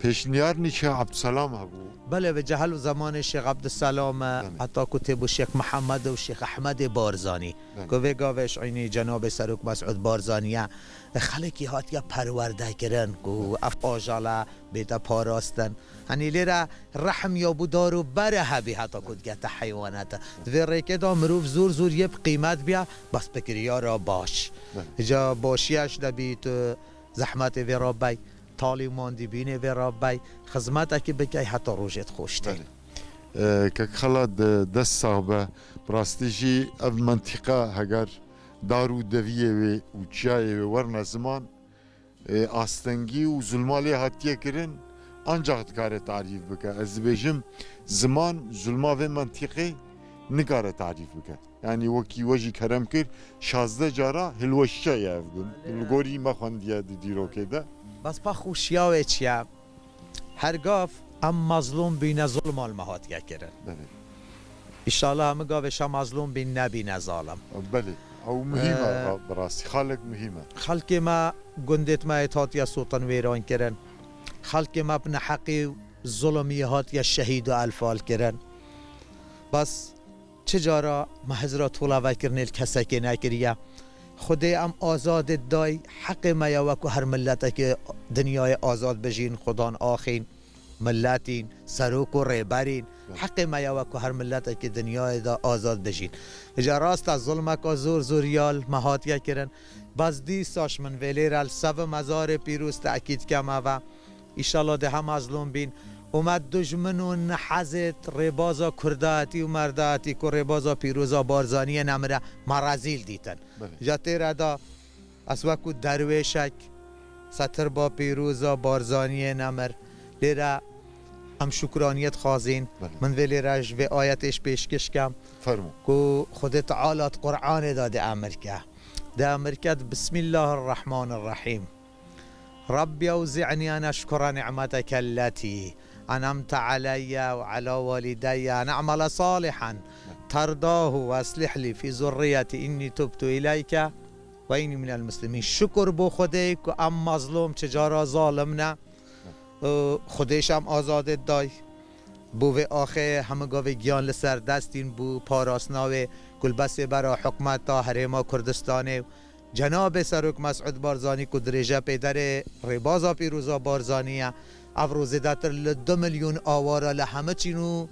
Pêşniyar nî Şêx Ebdulselam hebû. Belê, bi cehel û zemanê Şêx Ebdulselam e, Belê. heta ku têbû Şêx Mihemed û Şêx Ehmedê Barzanî. Belê. Ku vê gavê ji eynî cenabê Serok Mesûd Barzanî ye. Xelkî hatiye perwerde kirin ku Belê. ev ajala bête parastin. Henî lêre rehm ya bû dar û bere hebî heta ku digete heywanete. Di vê rêkê de mirov zor zor yê bi qîmet biya, bes bi kiryara baş. Belê. Ca başiye ji de bî tu zehmetê vê re bey. Talî û mandîbînê vê re bey, xizmetekî bikey heta rojê dixweştê. Belê. E, kek Xelat, e, dest sax be. Bi rastî jî ev mentîqa heger dar û deviyê wê û çiyayê wê werine ziman, e, astengî û zulma lê hatiye kirin, ancax dikare tarîf bike. Ez dibêjim, ziman zulma vê mentîqê nikare tarîf bike. Yanî wekî we jî kerem kir, şazdeh cara hilweşiya ye ev gund. Li gorî me xwendiye di dîrokê de. Bes pa xweşiya wê çi ye? Her gav em mezlûm bîne, zulma li me hatiye kirin. Belê. Îşallah hemû gavê şe mezlûm bîn, nebîne zalim. Belê. Ew muhîm e, Ee, bi rastî. Xalek muhîm e. Xelkê me gundêt me yê hatiye sotin wêran kirin. Xelkê me bi neheqî û zulmî hatiye şehîd û enfal kirin. Bes Çi cara me hizra tolavekirinê li kesekê nekiriye. Xwedê em azadê day, heqê me ye wekû her miletekê dinyayê azad bijîn, xudan axîn, miletîn, serok û rêberîn. Heqê me ye wekû her miletekê dinyayê de azad bijîn. Îca rast e, zulmeka zor zor ya li me hatiye kirin. Bes dîsa ji min vê lêre li sev û mezarê pîroz tekîd keme ve. Îşallah dê hem mezlûm bîn û me dijmin û nehezêt rêbaza kurdatî û merdatî ku rêbaza pîroza Barzaniyê nemire me rezîl dîtin. Belê. Ja têre da ez wekû derwêşek setirba pîroza Barzaniyê nemir. Lêre em şukraniyê dixwazîn. Belê. Min vê lêre ji vê ayetê ji pêşkêş kem Fermo. ku Xwedê Teala di Qur'anê de dê emir ke. Dê emir ke di Bismillahirrahmanirrahîm. رب أوزعني أن أشكر نعمتك التي أنعمت علي وعلى والدي وأن أعمل صالحا ترضاه وأصلح لي في ذريتي إني تبت إليك وإني من المسلمين. Şukur bo Xwedê ku em mezlûm, çi cara zalim ne. Û Xwedê ji em azadê day. Bo vê axê hemû gavê giyan li ser destîn bû parastina wê ku li besê bera hikûmeta Herêma Kurdistanê Cenabê Serok Mesûd Barzanî ku dirêje pêderê rêbaza pîroza Barzanî ye, evro zêdetir li du milyon awara li heme çîn û,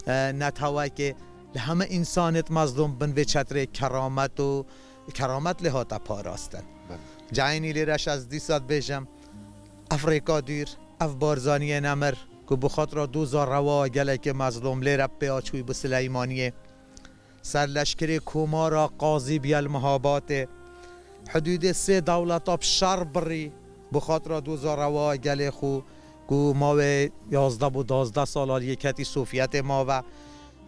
e, netewekê, li heme însanêt mezlûm bin vê çetrê keramet û keramet lê hate parastin. Belê. Caynî lêre şez dîsa dibêjim, ev rêka dûr, ev Barzaniyê nemir ku bi xatira doza rewa gelekê mezlûm lêre pê açûyî bi Sileymaniyê. Serleşkerê Komara Qazî Biyel Mihabatê, hidûdê sê dewleta bi şer birî, bi xatira doza rewa gelê xwe ku mawê yazdeh bo dazdeh sala li yeketî Sovyetê mawe.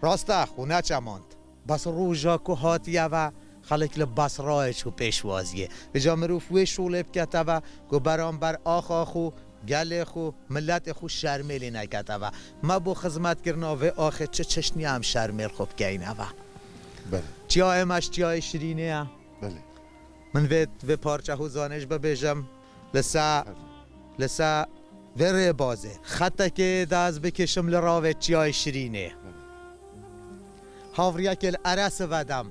Rast e, xwe neçemand. Bes roja ku hatiye ve, xelk li Basrayê çû pêşwaziyê. Vêca mirov wê şolê bikete ve ku beramber axa xwe, gelê xwe, miletê xwe şermê lê nekete ve. Me bo xizmetkirina vê axê çi çeşniya em şermêl xwe bikeyne ve. Belê. Çiyayê me ji çiyayê şirînê ye. Belê. Min vê, vê parçe hûzanê ji bibêjim, li ser, Belê. li ser vê rêbazê xetekê de ez bikêşim li ravê çiyayê şirînê. Belê. Havriyekê li Eresi vedem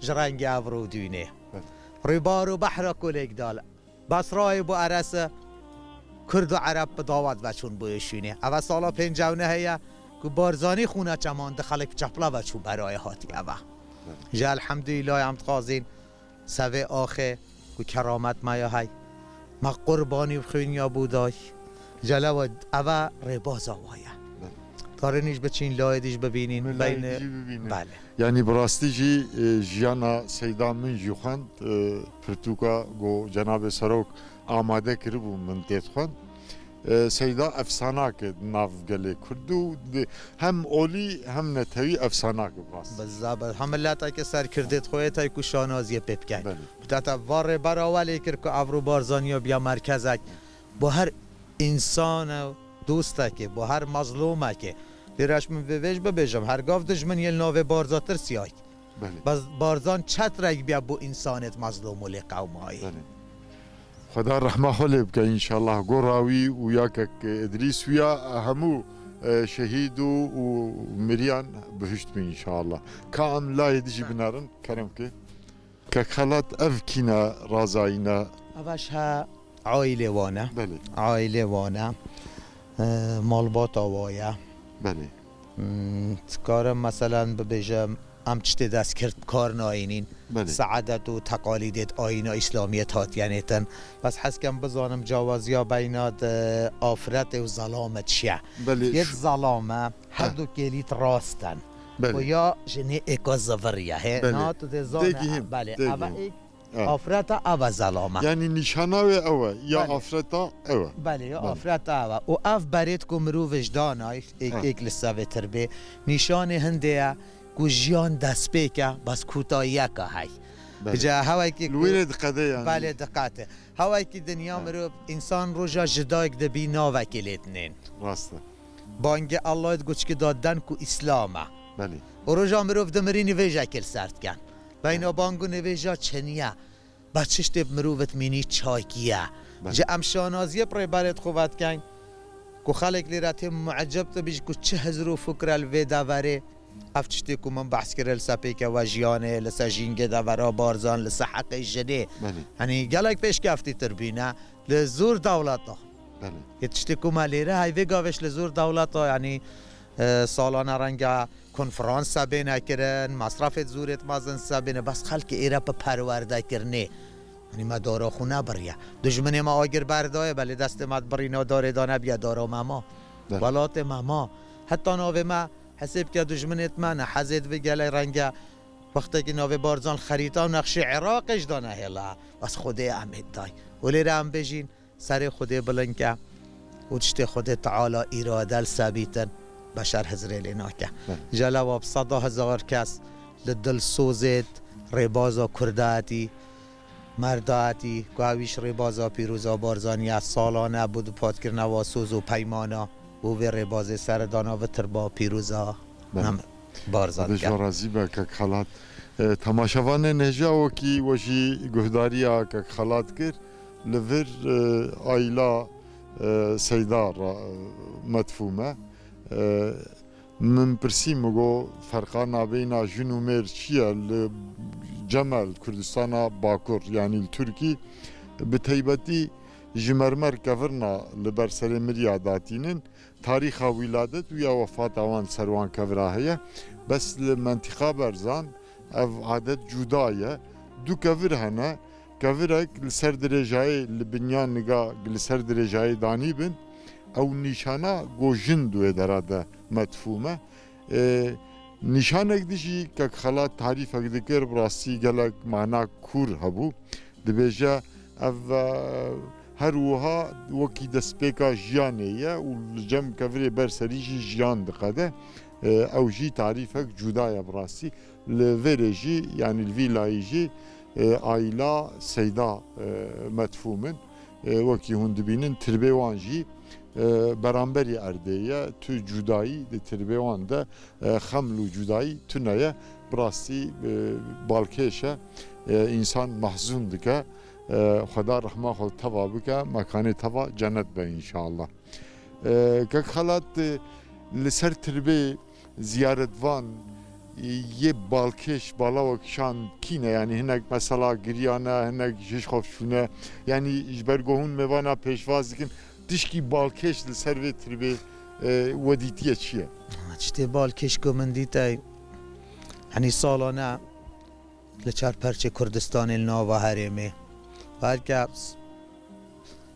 ji rengê ev rûdûnê. Belê. Rûbar û behra ku lêk dal. Basrayê bo Eresi Kurd û Ereb bi dawet veçûn bo yê şûnê. Eve sala pêncî û neh heye ku Barzanî xûna çeman di xelk çepla veçû berayê hatiye ve. Belê. Ji elhemdulîllah em dixwazîn sevê axê ku keramet me ya hey. Me qurbanî bi xwîniya bû day. Celewe eve rêbaza wa ye. Belê. Tarînî ji biçîn layê dî ji bibînîn. Min layê beynê dî jî bibînin. Belê. Yanî bi rastî jî, e, jiyana Seyda min jî xwend, e, pirtûka go cenabê serok amade kiribû min tê dixwend. E, Seyda efsanak e di nav gelê Kurd û di, hem olî hem netewî efsanak e bi rastî. Bizaf e. Hem mileteke serkirdê dixwê tey ku şanaziyê pê bikeyn. Belê. Deta va rêbera we lê kir ku evro Barzaniya biya merkezek bo her însan û dostekê, bo her mezlûmekê. Lêre ji min vê vê jî bibêjim, her gav dijmin yê li navê Barza tirsiyay. Belê. Bes Barzan çetrek biya bo însanêt mezlûm û lê qewmayî. Belê. Xweda rehma xwe lê bike înşallah. Gora wî û ya kek Idrîs û ya hemû, e, şehîd û, û miriyan bihişt bin înşallah. Ka em layê dijî binerin, kerem ke. Kek Xelat ev kîne razayîne? Ev ji he aîlê wan e. Belê. Aîlê wan e. E, malbata wa ye. Belê. Hmm, dikarim meselen bibêjim, em tiştê destkirt bi kar nayînîn. Belê. Seadet û teqalîdêt ayîna îslamiyet hatiye nêtin. Bes hez kem bizanim cawaziya beyna di afretê û zelame çi ye? Belê. Yê zelame, her Heh. du kêlît rast in. Belê. Û ya jinê êka zivir ye. Hê, Belê. niha tu dê zane, Dê gihîm, belê, dê eva gihîm. êk Ha. Afreta ev e zelame. Yanî nîşana wê ew e, ya Belê. afreta ew e. Belê, ya Belê. afreta ew e. Û ev berêt ku mirov ji danay, êk, Ha. êk li sevê tirbê, nîşanê hindê ye ku jiyan destpêk e, bes kûtayiyeke hey. Belê. Bica hewekî Li ku wî rê diqede yanî. Belê, diqete. Hewekî dinya Ha. mirov, însan roja ji dayik dibî navekê lê dinên. Rast e. Bangê Allahê di guçkî de den ku Îslam e. Belê. Û roja mirov dimirî nivêjekê li ser dikin. Beyna Belê. bang û nivêja çiniye. Bes çiştê bi mirovit mînî çakiye. Belê. Ji em şanaziyê bi rêberêt xwe vedikin ku xelk lêre tê muecib dibî ji ku çi hizir û fikre li vê deverê. Ev tiştê ku min behs kir li ser pêkewe jiyanê, li ser jîngê devera Barzan, li ser heqê jinê. Belê. Henî gelek pêşkeftîtir bîne li zor dewleta. Belê. Yê tiştê ku me lêre hey vê gavê ji li zor dewleta, yanî, e, salane renge konferans sebêne kirin, mesrefêt zorêt mezin sebêne, bes xelkê êre bi perwerdekirinê. Yanî me dara xwe nebiriye. Dijminê me agir berdaye, belê destê me di birîna darê de nebiye, dara me ma. Belê. Welatê me ma. Heta navê me hesê bike dijminêt me, nehezêt vê gelê renge wextekî navê Barzan xerîta û nexşê Iraqê ji de nehêla. Bes Xwedê em ê day. Û lêre em bêjîn, serê Xwedê bilind ke û tiştê Xwedê Teala îrade li sebîtin, beşer hizrê lê nake. Belê. Jelewa bi seda hezar kes li dilsozêt rêbaza Kurdatî, merdatî, ku ewîş rêbaza pîroza Barzaniya salane bo dipatkirina wa soz û peymana û vê rêbazê seredana vitir ba pîroza Belê. em Barzan Xwedê ji ke. we razî be, kek Xelat. E, temaşevanên hêja wekî we jî guhdariya kek Xelat kir. Li vir, e, aîla, e, Seyda ra, e, medfûm e. E, min pirsî, min got, ferqa nabeyna jin û mêr çi ye? Li Cemel, Kurdistana Bakur, yanî li Tirkî, bi teybetî ji mermer kevirna li ber serê miriya datînin, tarîxa wîladet û ya wefata wan ser wan kevira heye. Bes li mentiqa Berzan ev adet cuda ye. Du kevir hene. Kevirek li ser dirêjayê, li binyan niga li ser dirêjayê danî bin, ew nîşana ku jin di wê dera de medfûm e. Ê, nîşanek di jî kek Xelat tarîfek dikir, bi rastî gelek mana kûr hebû. Dibêje, ev, e, her wiha wekî destpêka jiyanê ye û li cem kevirê ber serî jî jiyan diqede. Ê, ew jî tarîfek cuda ye bi rastî. Li vêrê jî, yanî li vî layî jî, e, aîla Seyda, e, medfûm in. E, wekî hûn dibînin, tirbê wan jî, e, beramberî erdê ye. Tu cudayî di tirbê wan de, e, xeml û cudayî tune ye. Bi rastî, e, balkêş e. E, însan mehzûn dike. E, Xweda rehma xwe teva bike, mekanê teva cenet be înşallah. E, Kek Xelat, e, li ser tirbê ziyaretvan, e, yê balkêş, bala we kişand kî ne? Yanî hinek mesela giriyane, hinek ji xwe çûne. Yanî ji ber ku hûn mêvana pêşvaz dikin, tişkî balkêş li ser vê tirbê, e, we dîtiye çi ye? Tiştê balkêş ku min dîte, henî salane li çar perçê Kurdistanê li nava herêmê. Belke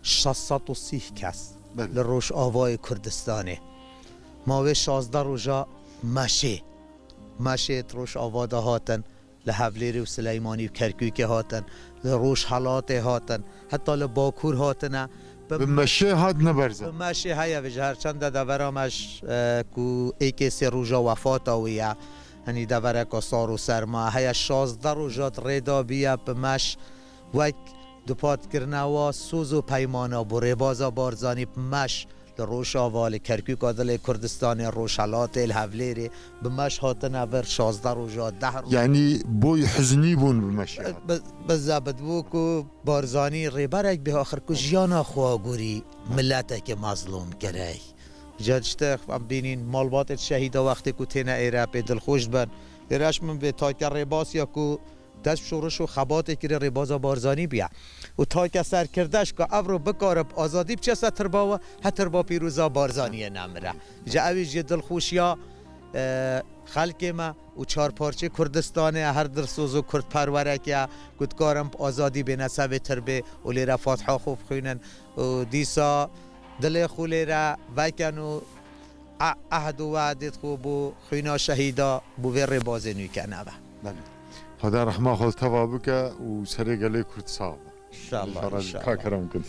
şeş sed û sî kes Belê. li Rojavayê Kurdistanê. Ma wê şazdeh roja meşê. Meşê di Rojava de hatin, li Hevlêrê û Sileymanî û Kerkûkê hatin, li Rojhelatê hatin, heta li Bakur hatine. Bi Bi meşê hatine berze. Bi meşê heye, ji her çende devera me ş-, e, ku êkê sê roja wefata wî ye. Henî devereka sar û serma heye, şazdeh roja di rê de bûye bi meş, wek dupatkirina wa soz û peymana bû rêbaza Barzanî bi meş li Rojava, li Kerkûka dilê Kurdistanê, Rojhelatê, li Hevlêrê bi meş hatine vir şazdeh roja, deh roja. Yanî boy huznî bûn bi meşê hat. Bi, bi zebit bû ku Barzanî rêberek bê axir ku jiyana xwe agurî miletekê mezlûm kirey. Ca tiştek em bînîn, malbatê şehîda wextê ku têne êre pê dilxweş dibin. Lêreş min vê take rêbasiya ku dest şoriş û xebatê kire rêbaza Barzanî bûye. Û take serkirdeş ku evro bikare bi azadî biçe ser tirba we, he tirba pîroza Barzaniyê nemire. Ji ewî jî dilxweşiya, e, xelkê me û çarparçê Kurdistanê, her dilsoz û kurdperwerek e ku dikarin bi azadî bêne ser vê tirbê û lêre fatiha xwe bixwînin. û dîsa dilê xwe lê re vekin û e-, ehd û wehdê xwe bo xwîna şehîda, bo vê rêbazê nû kene ve. Belê. Xweda rehma xwe li teva bike û serê gelê Kurd sax be. Înşallah, înşallah. Ka kerem kin.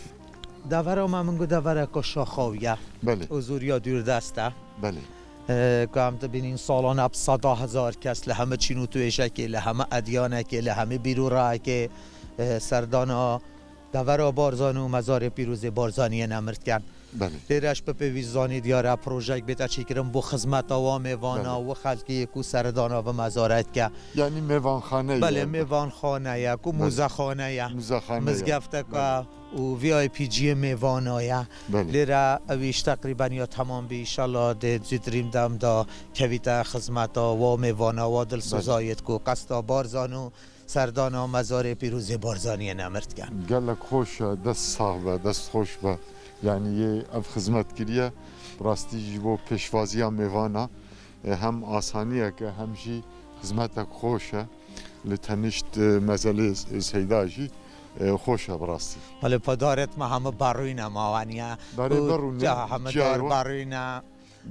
Devera me min got devereka şaxawiye. Belê. Û zoriya dûrdest e. Belê. E, ku em dibînin salane bi seda hezar kes li hemî çîn û tuêşekê, li hemî edyanekê, li hemî bîr û rayekê, e, serdana Devera Barzan û mezarê pîrozê Barzaniyê nemir dikin. Belê. Lêre ji bi pêwîst zanî diyar e, projeyek bête çêkirin bo xizmeta wa mêvana, Belê. û xelkê ku seredana vi mezare dike. Yanî mêvanxane ye. Belê, mêvanxane ye, ku Belê. muzexane ye. Muzexane ye. Mizgefteke Belê. û V I P ciyê mêvana ye. Belê. Lêre ew îş teqrîben ya temam bî, înşallah dê zûtirîn dem de kevîte xizmeta wa mêvana, wa dilsozayê Belê. ku qesta Barzan û Serdana mezarê pîrozê Barzaniyê nemir dikin. Gelek xweş e, dest sax be, dest xweş be. Yanî yê ev xizmet kiriye, bi rastî ji bo pêşvaziya mêvana, e, hem asaniyek e, hem jî xizmetek xweş e. Li tenişt, e, mezelê Seyda jî, e, xweş e bi rastî. Belê, pedarêt me hemî berûyne ma waniye. Berê Û berûne, ca hemî çiyayê dar wa? berûyne.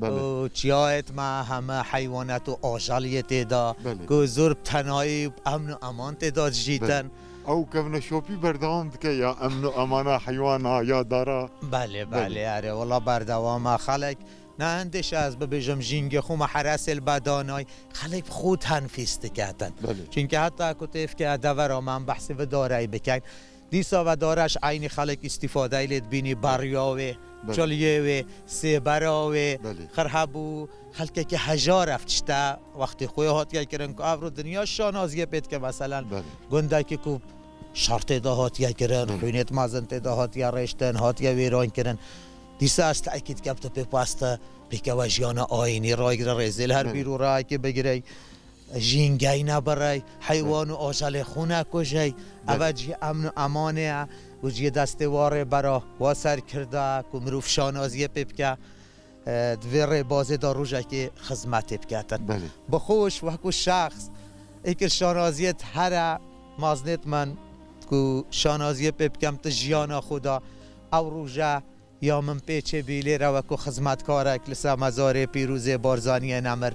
Belê. Û çiyayêt me heme heywanet û ajaliyê tê de, Belê. ku zor bi tenayî û emn û eman tê de dijîtin. Belê. Ew kevneşopî berdewam dike ya emn û emana heywana ya dara. Belê, Belê. belê, erê, wela berdewam e. Xelek ne hindê şe ez bibêjim jîngê xwe me heresê li bedanay, xelek bi xwe tenfîs diketin. Belê. Çunke heta ku têvke devera me em behsê vê dareyî bikin. Dîsa ve dare ji eynî xelek îstîfadeyê lê dibînî, beriya wê, Belê. çiliyê wê, sêbera wê, Belê. xir hebû, xelkekî hejar ev tişte wextê xwe hatiye kirin ku evro dinya şanaziyê pê dike. Meselen, Belê. gundekî ku şer tê de hatiye kirin, Belê. xwînêt mezin tê de hatiye rêştin, hatiye wêran kirin. Dîsa ez te'kîd kem tu pê paste pêkewe jiyana ayînî ragire, rêzê li her Belê. bîr û rayekê bigire. jîngeyne birey, heywan û ajelê xwe nekujey. Belê. Eve cihê emn û emanê ye û cihê destê wa rêbera wa serkirda ku mirov şanaziyê pê bike, e, di vê rêbazê de rojekê xizmetê biketin. Belê. Bi xwe û wekû şexs êkir şanaziyê here maznêt min ku şanaziyê pê bikem ti jiyana xwe de ew roje ya min pêçê bî lêre wekû xizmetkarek li ser mezarê pîrozê Barzaniyê nemir.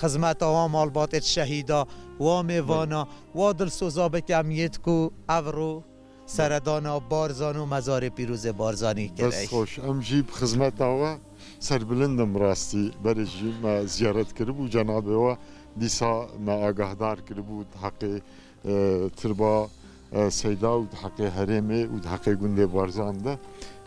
Xizmeta wan malbatê şehîda, wa mêvana, wa dilsoza bikem yêt ku ev ro seredana Barzan û mezarê pîrozê Barzanî kirey. Dest xweş. Em jî bi xizmeta we serbilind in bi rastî. Berê jî me ziyaret kiribû cenabê we. Dîsa me agahdar kiribû di heqê e, tirba, e, Seyda û di heqê herêmê û di heqê gundê Barzan de,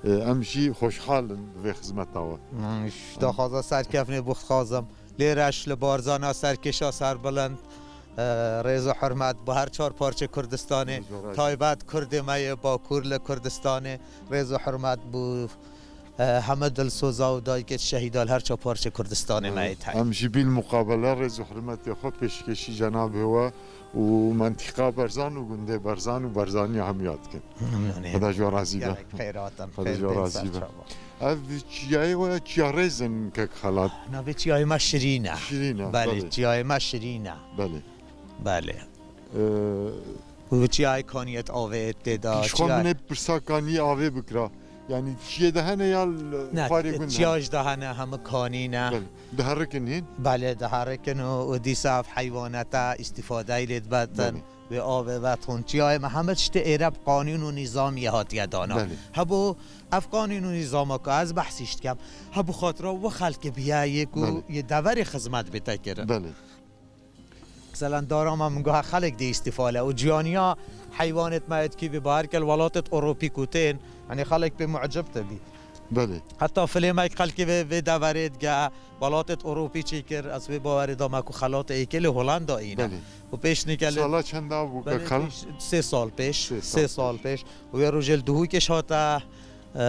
e, em jî xweşhal in bi vê xizmeta we. Min ji daxwaza serkeftinê bû dixwazim. Lêreş li Barzana serkêşa serbilind, e, rêz û hurmet bo her çar parçê Kurdistanê, Rêz û hurmet. Taybet Kurdê me yê Bakur li Kurdistanê, rêz û hurmet bo e, heme dilsoza û dayikê şehîda li her çar parçê Kurdistanê me yê tey. Em jî bîl muqabele rêz û hurmetê xwe pêşkêşî cenabê we û mentîqa Berzan û gundê Berzan û Berzaniya hemiya dikin. Memnûnê. Xweda ji we razî be. Gelek xeyrat in. Xweda ji we razî be. Ev çiyayê we çiya rêz in kek Xelat? Navê çiyayê me Şirîn e. Şirîn e, belê, belê. Çiyayê me Şirîn e. Belê. Belê. Ee, Û çiyayê kaniyet avê tê de, Ji xwe çiyay- min ê pirsa kaniyê avê bikira. Yanî çiyê de hene ya li Ne, xwarê gund çiya hene? Ji de hene, hemû kanî ne. Belê. Diherikin hîn? Belê, diherikin û, û dîsa ev heywaneta îstîfadeyê lê dibetin. Belê. Wê avê vedixwin. Çiyayê me hemû tiştê êre bi qanûn û nîzamiyê hatiye dana. Belê. Hebû ev qanûn û nîzama ku ez behsî ji dikem, hebû xatira we xelkê biye yê ku Belê. yê deverê xizmet bête kirin. Belê. Mesela dara me min goha xelek dê îstîfale û ciyaniya heywanêt me êtkî bî, bawer ke li welatêt Ewropî ku tên, yanî xelek pê mucib dibî. Belê. Heta filêmek xelkê vê, vê deverê dige welatêt Ewropî çêkir, ez vê bawerê da me ku xelatê êkê li Holanda îne. Belê. Û pêş nîke li Sala çenda bû Belê, kekal? pêş, sê sal pêş, Sê sal sê sal pêş. pêş. Û wê rojê li Duhokê hate, e,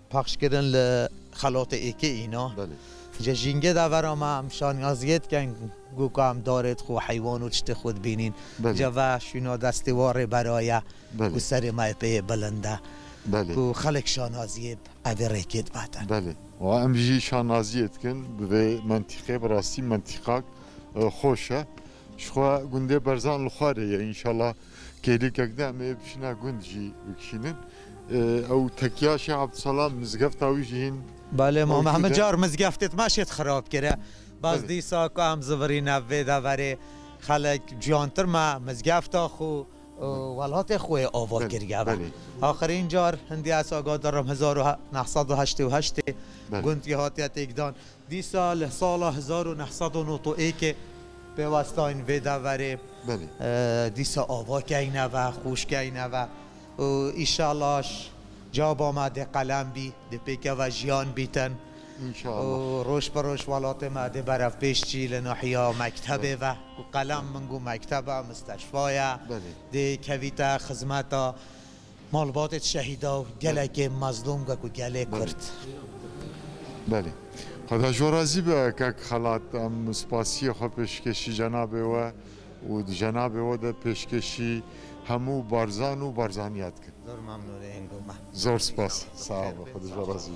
paxşkirin li xelatê êkê îna. Belê. Ji jîngê de vera me em şanaziyê dikin, ku em darêt xwe, heywan û tiştê xwe dibînîn. Belê. Ceve şûna destê wa rêbera ye, Belê. ku serê me yê pê yê bilind e. Belê. Ku xelek şanaziyê bi evê rêkê dibete. Belê. Wa em jî şanaziyê dikin bi vê mentîqê, bi rastî mentîqak, e, xweş e. Ji xwe gundê Berzan li xwarê ye, înşallah kêlîkek de em ê bişîne gund jî bikişînin. E, ew tekiya Şêx Ebdulselam, mizgefta wî jî hîn Belê, ma ew me heme çû de. car mizgeftêt me şêt xirab kire. Bas Belê. dîsa ku em zivirîne vê deverê, xelek ciwantir me mizgefta xwe, e, welatê xwe ava Belê, kiriye ve. belê. Axirîn car hindî ez aga dirim hezar û neh sed û heştê û heştê Belê. gund yê hatiye têkdan. Dîsa li sala hezar û neh sed û nod û êkê pêwestayîn vê deverê, Belê. e, dîsa ava keyne ve, xweş keyne ve. Û îşallah ş-, caba me dê qelem bî, dê pêkeve jiyan bîtin. Înşallah. Û roj bi roj welatê me dê berevpêş çî li nahiya mektebê Belê. ve, ku qelem min got mekteb e, misteşfa ye, Belê. dê kevîte xizmeta malbatê şehîda û gelekê mezlûm wek û gelê Belê. Kurd. Belê. Xweda ji we razî be kek Xelat, em spasiyê xwe pêşkêşî cenabê we û di cenabê we de pêşkêşî hemû Barzan û Barzaniya dikin. Zor memnûn ê, Engo me. Zor spas. Sağ ol. Xweda ji we razî be.